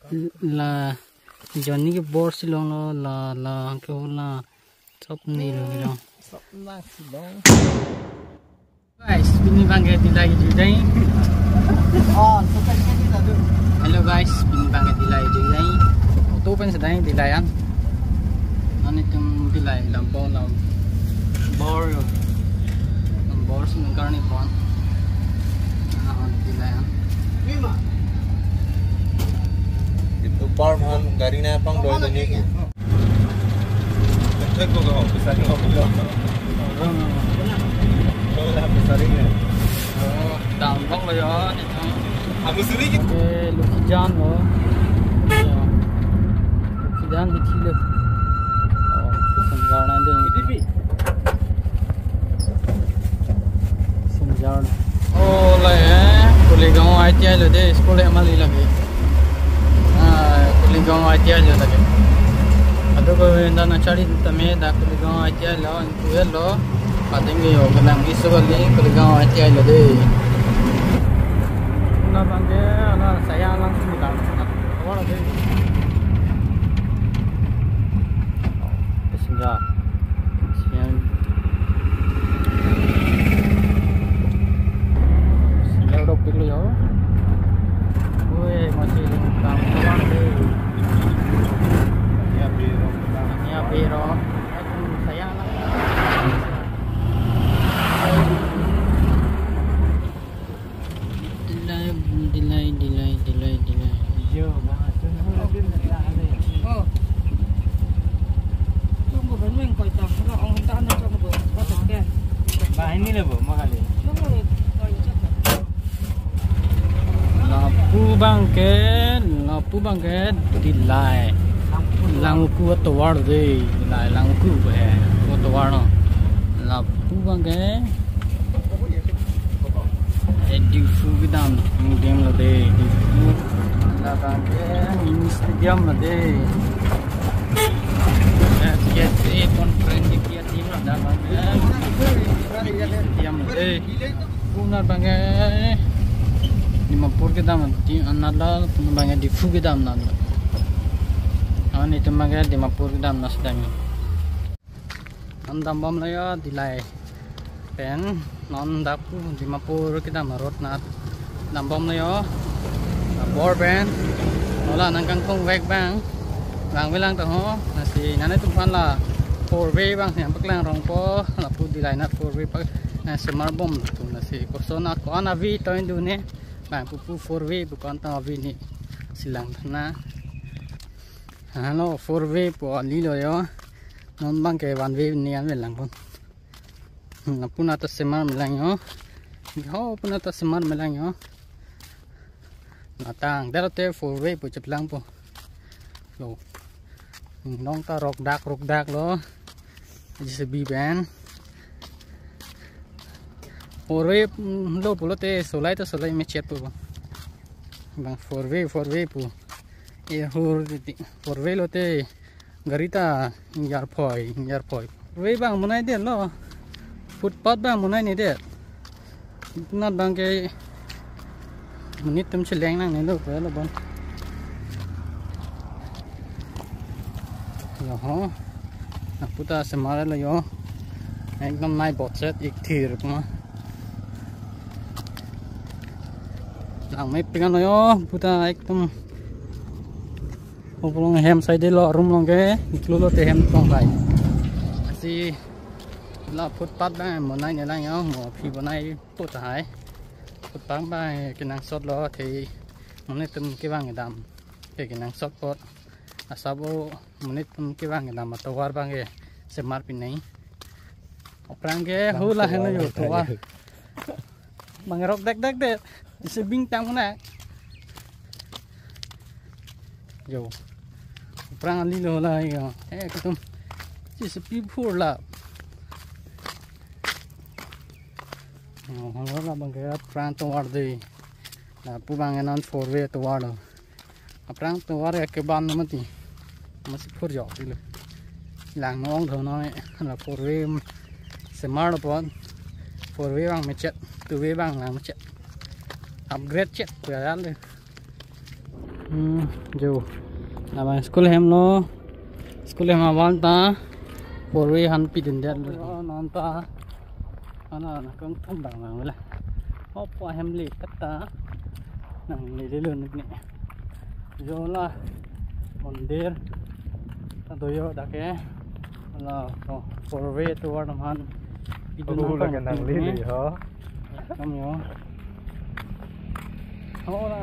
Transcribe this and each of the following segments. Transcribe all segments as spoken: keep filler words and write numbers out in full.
La Johnny ke bor si longlo, la, la ke la chop ni lo lo. Chop na si long. Guys, pini abangke Dillai ke judai. Oh, so kan ni tadu. Hello guys, pini abangke Dillai judai. Auto pen sedang Dillai an. Nelitum Dillai lam bor lam. Bor. Lam bor si nangkarni pon. Ah, Dillai an. Itu par man gari na pang doi tadi. Betul ko ko besar ko ko. Orang. Ko lah besar ini. Oh, down block lo ya. Aku suri gitu. Oke, Lukijan lo. Ya. Lukijan kecil lo. Oh, kesenjaran deh. Ini bi. Senjar. Oh, la, eh, Kuligaon I T I lo deh, school yang mali lagi. Ah, Kuligaon I T I lo lagi. Aduh, ko enda na cari tame dak Kuligaon I T I lo, kuel lo. Pating ke yo, kenang isu kali, Kuligaon I T I lo deh. Nelitum abangke, ana saya langsung kita. Awal deh. Passenger. Passenger. Passenger dok diklo yo. Woi, masih lengkap kawan deh. Ini apa, Ro? Ini apa, Ro? Saya lah. Dillai, Dillai, Dillai, Dillai, Dillai. Yo, bahas tu. Oh. Tunggu, bangun kau tak. Kalau orang tak nak cakap apa, apa tak? Bah, ini lah, Bu, mahal ni. Tunggu, kau cakap. Lapu abangke, lapu abangke Dillai. Langku atovar deh, Dillai Langku he. Atovar lo. Lapu abangke. Eh, Diphu kedam, museum lo deh, Diphu. Labangke mini stadium lo deh. Eh, K S A conference ke team lo, labangke mini stadium lo deh. Puna abangke Dimapur kedam, team another, puna abangke Diphu kedam na. Awan itum abangke Dimapur kedam na sedang. Non dambom lo yo Dillai pen, non dak pu Dimapur kedam road na dambom lo yo. Bor pen, ola nangkangkung vek abang, lang velang ta ho, lasi nanglitum aphan la four way abang si nangpaklang rongpo, lapu Dillai na four way pak, na semar bom tu, lasi koson ako-an avi toin dun he, bang pupu four way pu ko-an ta avi ni, si lang thana. Halo, four way pu ali lo yo. Non abangke one way ni an velang pon. Hmm, lapu na ta semar melang yo. Ho, lapu na ta semar melang yo. Natang, daro te four way pu cheplangpo. Lo. Nong ta rok dak, rok dak lo. J C B pen. Four way, mm, lo pulote solai ta solai mechet po. Bang four way, four way pu. E hur titi. Four way lote gari ta yarphoi, yarphoi. Four way abang monai det lo. Footpath abang monai ni det. Nat abangke monit atum cheleng nangne lo, pura lo bon. Yo ho. Lapu ta semar lo yo. Ekdom nai botset ik thir kuma. Lang mepik an lo yo, lapu ta ekdom. Opo along hem side lo, room along ke, iklo lote hem tong kai. Lasi la footpath abang monai ne lang yo, mo aphi bonai po tahai. Footpath abang kenangsot lo, the monit atum kevang kedam. Ke kenangsot apot. Asap o monit atum kevang kedam atovar abangke semar pinai. Aphrang ke hula helo yo tovar. Bang rok dak dak de. Isi bing tang na. Yo. Aphrang ali lo la yo. Eh, ketum. Si sepi phur la. Oh, halo labangke aphrang tovar dei. Lapu abang non four way tovar lo. Aphrang tovar ke ban mati. Masi phur jo dilo. Lang nong tho noi la four way semar lo pon. Four way abang mechet, two way abang lang mechet. Upgrade chet ko ya le. Hmm, jo. Labang school hem lo. School hem avan ta. Porve han pidundet lo. Yo, non ta. Ana, nangkangthum abang abang le. Opo ahem le kata. Nanglele lo nik ne. Jo la. Mondir. Ta do yo dak ke. La, oh, porve atovar atum aphan. Itum Oh, nang laga pang nanglele pini. Ho. Kam yo. Hola.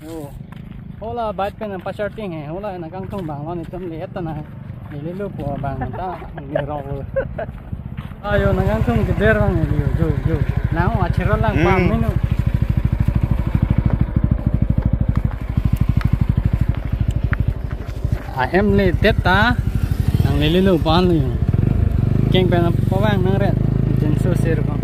Yo. Hola, bike pen nangpacharging he. Hola, nangkangthum abang lo, itum le-et ta na. Lele lo pu abang ta, ne rong lo. Ayo, nangkangthum keder abang ne, yo, jo, jo. Nang achero lang Hmm. pam minu. Ahem le det ta, nanglele lo pan lo. Keng pen pavang nang ret, jinso sir ko.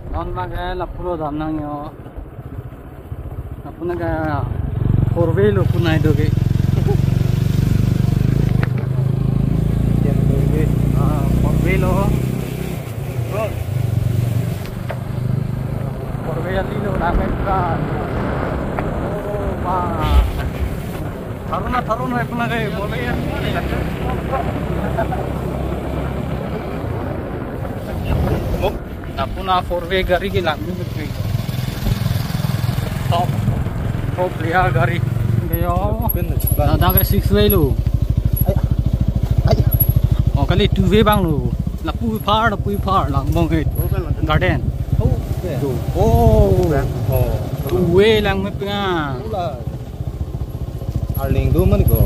Non abang ke lapu lo dam nang yo. Apuna ke porve lo punai do ke. Ah, porve lo. Porve ali lo dam ke ka. Oh, ma. Tharun na, tharun na, apuna ke porve ya. Oh. Apuna porve gari ke lang ni betul. Top, top layer gari. Yo. Ladak ke six way lo. Ai. Ai. Oh, kali two way abang lo. Lapu apar, lapu apar, lang bong he. Oh, kan lang. Garden. Oh, okay. Oh. Oh. Two way lang me penga. Ula. Arleng do mani ko.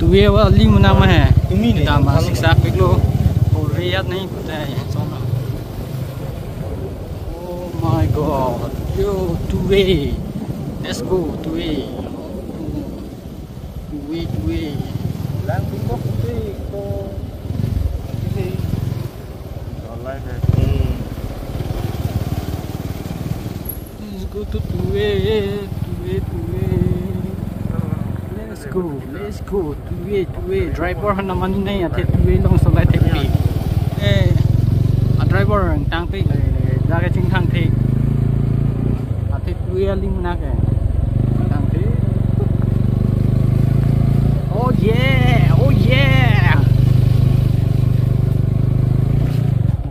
Two way aling mena ma he. Tumi ne, Dam ma kalau six a pik lo. Porve ya nahi pata hai. Oh my God. Yo, two way. Let's go, two way. Two way, two way. Lang bingkok two way ko. Two way. Online hai. Hmm. Let's go to two way, two way, two way. Let's go, let's go, two way, two way. Driver han namani nai athe two way along solai thekpi. Eh, a driver tangpi, eh, jaga chingthang thek. Athe two way aling nake. Tangpi. Oh yeah, oh yeah.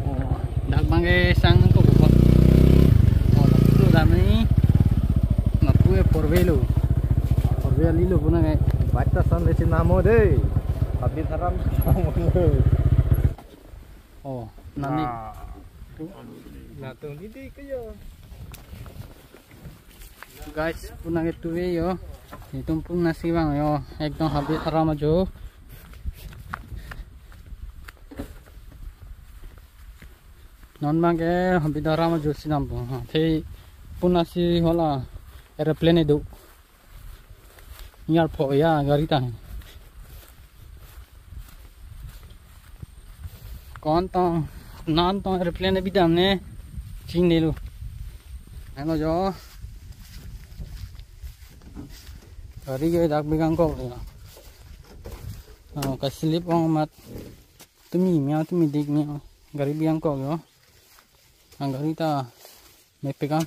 Oh, dak abang ke sang ko ko. Oh, lapu lo dam ni. Lapu ke porve lo. Porve ali lo puna ke. Baita san le chinamo de. Habit haram chinamo de. Oh, nani. Nah. Nah, tuh, ini deh, kayak. Guys, puna ke two way yo. Itum puna si abang yo. Ekdom habit haram ajo. Non abang ke habit haram ajo si dam po. Ha, the puna si hala aeroplane do. Nyar pho ya gari ta. Kon tong, non tong aeroplane bi dam ne. Chingnelo. Helo jo. Gari ke dak bi kangkok le. Oh, ka slip ong mat. Tumi mia, tumi dik mia. Gari bi kangkok yo. Ang gari ta mepik an.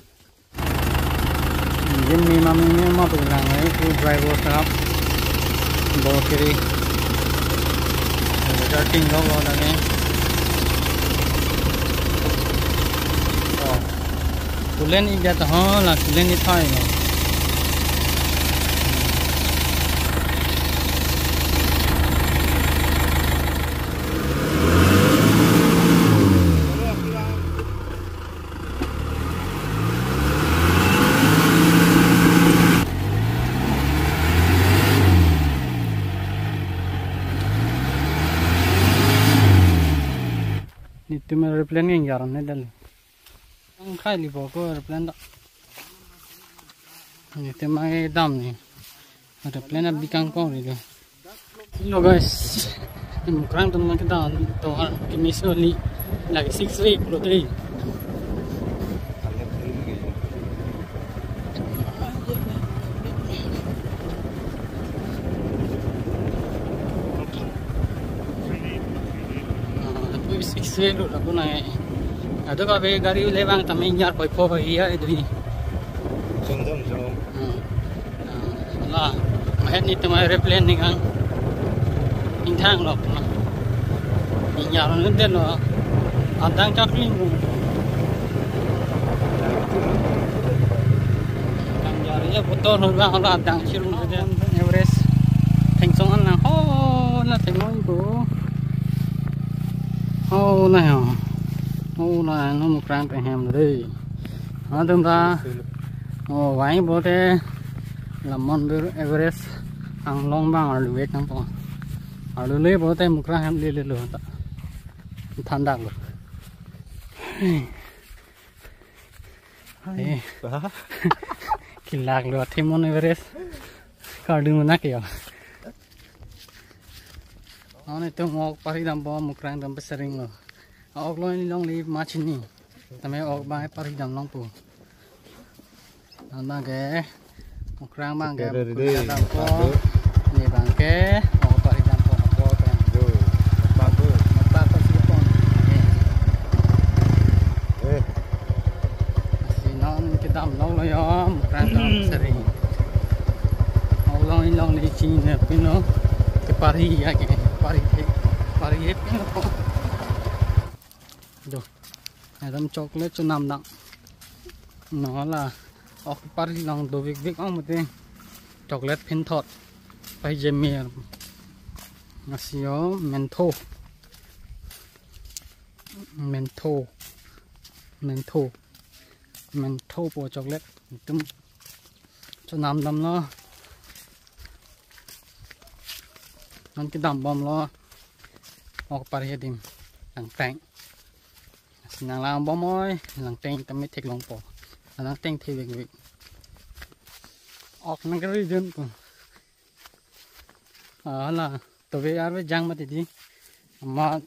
Engine me ma me me ma pik lang ai, ko driver sahab. Bor kiri. Starting lo lo lagi. Oh. Two lane ida ta ho, la two lane ithai lo. Nitum aeroplane ngengyar ne dal. Ang khai li bo ko aeroplane da. Nitum ang dam ni. Aeroplane abi kangkong ni do. Hello guys. Mukrang teman kita to kemisi li lagi six week lo tadi. Dei lo lapu nang. Ado ka be gari le bang tame inyar poi pho poi ya itu ni. Jom, jom, jom. Hmm. Ah, la, mahet ni tama aeroplane ni kan. Ingthang lo. Inyar nun den lo. Adang chakling. Kan jari ya putor lo bang la adang chirung den. Everest. Thengsong an nang. Oh, la thengoi ko. Oh, la yo. Oh, la no Mukrang pen hem dei. Adum ta. Oh, wai bote la Mount Everest anglong bang arlu vek nangpo. Arlu le bote Mukrang hem le le lo ta. Thandak lo. Eh. Kelak lo athe Mount Everest. Kardu manak yo. Ane tum ok parhi dampo, Mukrang dam pesaring lo. Ok lo ni longle ma chini. Tame ok bang parhi dam longpo. Anbang ke Mukrang bang ke. Oke, ready, parhi ready. Dampo. Ni bang ke ok parhi dampo, ok ke. Yo, bagus. Bagus si pon. Eh. Si non kedam longlo yo, Mukrang dam sering. Along along ni chini pino. Ke parhi ya ke, parhi ke. Parhi ke pino. Do. Adam chocolate chonam dang. No la. Ok parhi long dovik vik ong mate. Chocolate phin thot. Pai jemir. Asio mentho. Mentho. Mentho. Mentho po chocolate. Itum chonam damlo. Non kedam bomlo. Ok parhi adim. Langteng. Si nang lang bom oi, langteng tame theklongpo. Langteng thevek vek. Ok nang kari dun ko. Ah, la, to ve arve jang mati di. Amat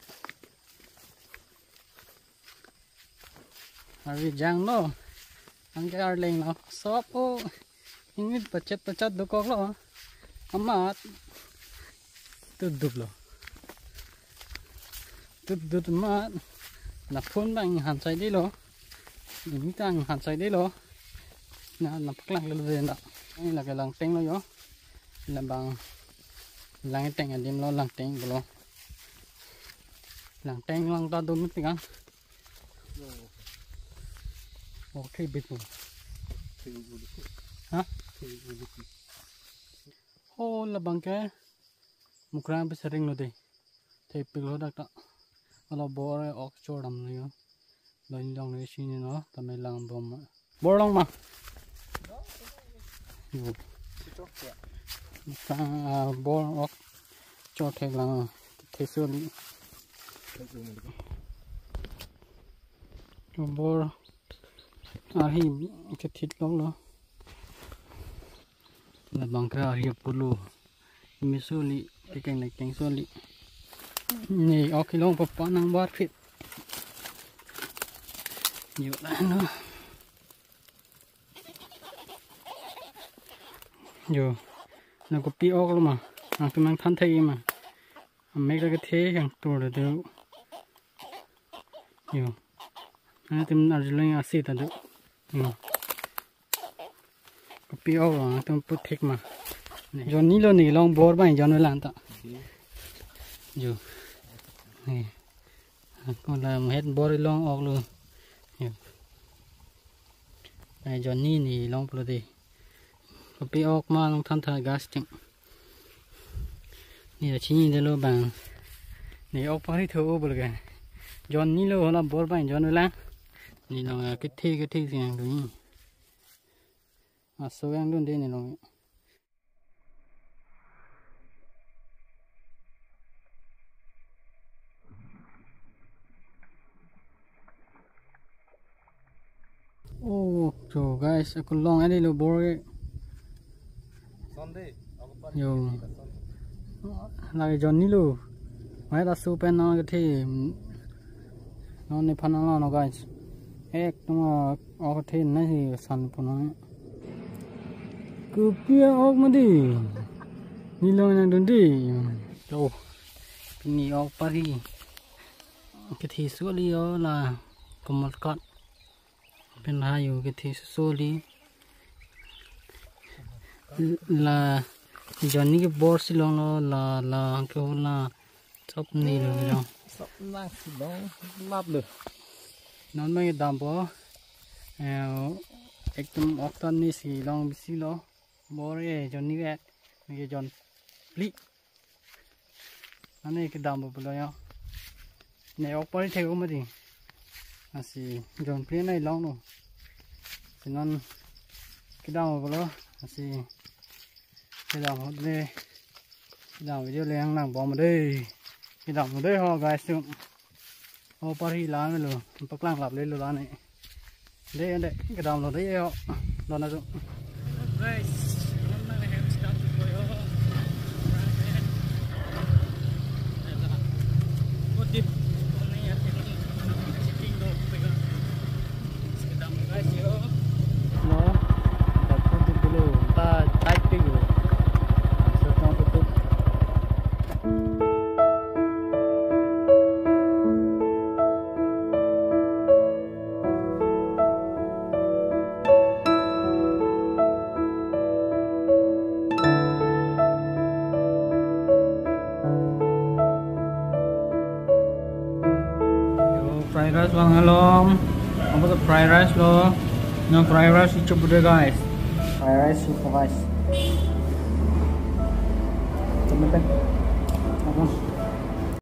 arve jang lo. Anke arleng lo. Sopo. Ingit pachet pachet dokok lo. Amat. Tudup lo. Tudup amat. La phone bang han sai di lo. Ini tang han sai di lo. Na, na paklang lo den da. Ini lake langteng lo yo. Labang langteng adim lo, langteng lo. Langteng lang ta dum ti kan. Oh, the bit mo. Ha? Oh, labang ke. Mukrang pesaring lo dei. Thepik lo dak ta. Ala bor ok chor dam lo yo. Lo ni long ni sini no, tame lang bom. Bor long ma. Yo. Mukrang, ah, bor ok chor thek lang. Theso li. Bor arhi kethit longlo. Labang ke arhi pulo. Meso li, kekeng le keng so li. Ni ok long papa nang bar phit. Yo la no. Yo. Na kopi ok lo ma. Nangtum nangthan thai ma. Amek la kethe yang tur do. Yo. Nangtum arjuleng asi ta do. Yo. Kopi ok lo nangtum pu thek ma. Ni. Jonni lo ni long bor bang jon lang ta. Yo. Ni. Ako la mahet bor long ok lo. Yo. Ai jonni ni long pulo dei. Kopi ok ma nangthan tha gas ting. Ni la chini de lo bang. Ni ok parhi tho o bol ga. Jonni lo hala bor bang jon lang. Ni long kethe kethe si nang dun. Aso yang dun dei ni long. Oh, so guys, ako long ani lo bor ke. Sunday, ako pa. Yo. Lake jonni lo. Mai ta su pen na kethe. Non ni phan lo no guys. Ek tuma ok the na hi san puno. Kopi ok ma dei. Ni long nang dun dei. Yo. Ni ok parhi. Kethe soli yo la Kamalkot. Pen ha yo kethe soli. La jonni ke bor si longlo la la ke hula chop ni lo lo. Sop nang si long lap lo. Non ma kedampo. Eh, ekdom oktan ni si long bisi lo. Bor e jonni ke, ke jon phli. Ane kedampo pulo yo. Ne ok pari thek mati. Lasi jon phli nai longlo. Si non kedampo pulo. Lasi kedam hot le. Kedam video le yang nang bom dei. Kedam dei ho guys tu. O parhi la melo, paklang lap le lo la ne. Dei, dei, kedam lo dei yo. Lo na tu. Guys, lo, tak pun tu dulu, tak type tu dulu. Langsung tutup. Yo, fried rice vang along. Apa tu fried rice lo? No fried rice itu bude guys. Fried rice itu guys. Temen apa?